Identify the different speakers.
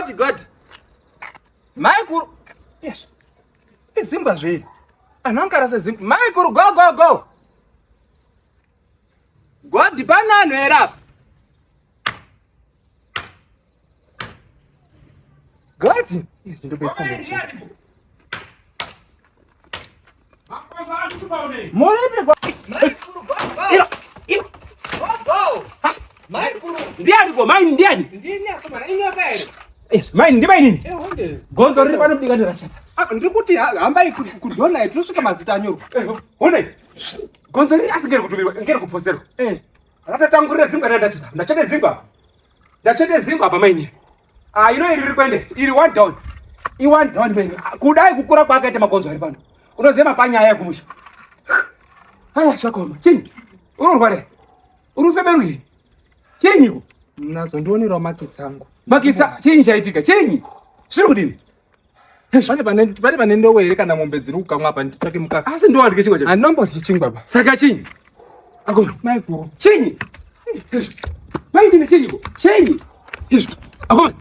Speaker 1: God, God. Maikuru. Yes. Izimbwa zvei? Anhu angara sezimbwa. Maikuru, go, go, go. God, pane anhu here apa? God. Yes, ndopesa ndechii. Muripi kwa
Speaker 2: Iro, iro. Ndiani ko maini ndiani?
Speaker 1: Ndini akomana inyoka here?
Speaker 2: Yes, maini ndi mainini.
Speaker 1: Eh, honde.
Speaker 2: Gonzo riri pano mudikani rachata.
Speaker 1: Ah, ndiri kuti hambai kudhona tinosvika mazita anyorwa.
Speaker 2: Eh, honde. Gonzo riri asi ngeri kutumirwa, ngeri kuposerwa.
Speaker 1: Eh.
Speaker 2: Ratatangurira zingwa randachata. Ndachata zingwa. Ndachata zingwa apa maini. Ah, ino iri riri kuende. Iri one down. I one down maini. Ah, kudai kukura kwakaita magonzo ari pano. Unoziva mapanyaya ekumusha. Haya zvakaoma. Chinyi? Unorwara. Uri kufemeruki? Chinyi ko?
Speaker 1: Mnazondionerawo makitsi angu.
Speaker 2: Makitsa, chinyi chaitika? Chinyi? Zviri kudini?
Speaker 1: Pane pane pane pane ndowe here kana mombe dziri kukamwa apa nditsvake mukaka.
Speaker 2: Asi ndo wadye chingwa chacho.
Speaker 1: Andinomborye chingwa ba.
Speaker 2: Saka chinyi? Akoma.
Speaker 1: Maikuru.
Speaker 2: Chinyi? Mai ndine chinyi ko? Chinyi? Izvi. Akoma.